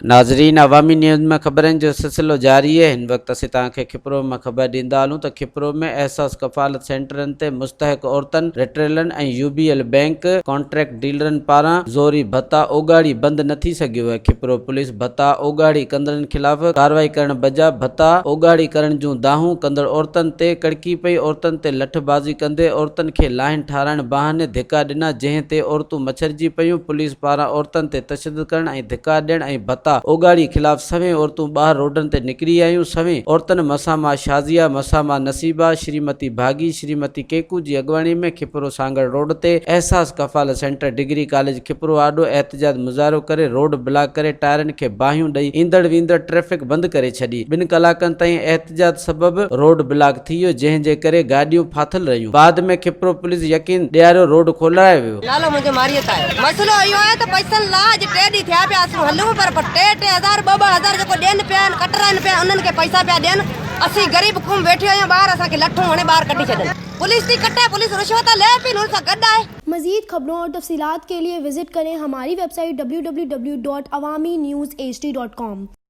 ناظرين عوامي نيوز ۾ خبرن جو سلسلو جاري آهي هن وقت اسين توهان کي کپرو مان خبر ڏيندا هلون ته کپرو ۾ احساس ڪفالت سينٽرن تي مستحق عورتن رٽيلرن ۽ U B L bank contract ڊيلرن پاران زوري ڀتا اوڳاڙي بند نه ٿي سگهيو آهي کپرو پوليس ڀتا اوڳاڙي ڪندڙن خلاف ڪارروائي ڪرڻ بجاء ڀتا اوڳاڙي ڪرڻ جون دانهون ڪندڙ عورتن تي ڪڙڪي پئي عورتن تي لٺ بازي ڪندي عورتن کي لاهين ٺاراهڻ بهاني ڌڪا ڏنا جنهن تي عورتون مڇرجي پيون پوليس پاران عورتن تي تشدد ڪرڻ ۽ ڌڪا ڏيڻ ۽ ڀتا اوڳاڙي خلاف سوين عورتون ٻاهر روڊن تي نڪري آيون، سوين عورتن مساما شازيه، مساما نصيبه، شريمتي ڀاڳي، شريمتي ڪيڪو جي اڳواڻي ۾ کپرو سانگهڙ روڊ تي احساس ڪفالت سينٽر ڊگري ڪاليج کپرو آڏو احتجاج مظاهرو ڪري روڊ بلاڪ ڪري ٽائرن کي باهيون ڏئي ايندڙ ويندڙ ٽريفڪ بند ڪري ڇڏي، ٻن ڪلاڪن تائين احتجاج سبب روڊ بلاڪ ٿي ويو جنهن جي ڪري گاڏيون ڦاٿل رهيون بعد ۾ کپرو پوليس يقين ڏياريو روڊ کولرايو ويو. نالو منهنجو ماريت آهي. مسئلو اهو آهي ته پئسن لا اڄ ٽي ڏينهن ٿيا پيا اسون هلون پر ٽي ٽي هزار ٻه ٻه هزار جيڪو ڏين پيا آهن ڪٽرائن پيا انهن کي پئسا پيا ڏين اسين غريب قوم ويٺي آهيون ٻاهر اسان کي لٺون هڻي ٻاهر ڪڍي ڇڏن پوليس ٿي ڪٽي پوليس رشوت لي پئي انهن سان گڏ آهي. مزيد خبرون اور تفصيلات کے لئے وزٽ ڪرين ھماري web site www.awamiNewsHD.com.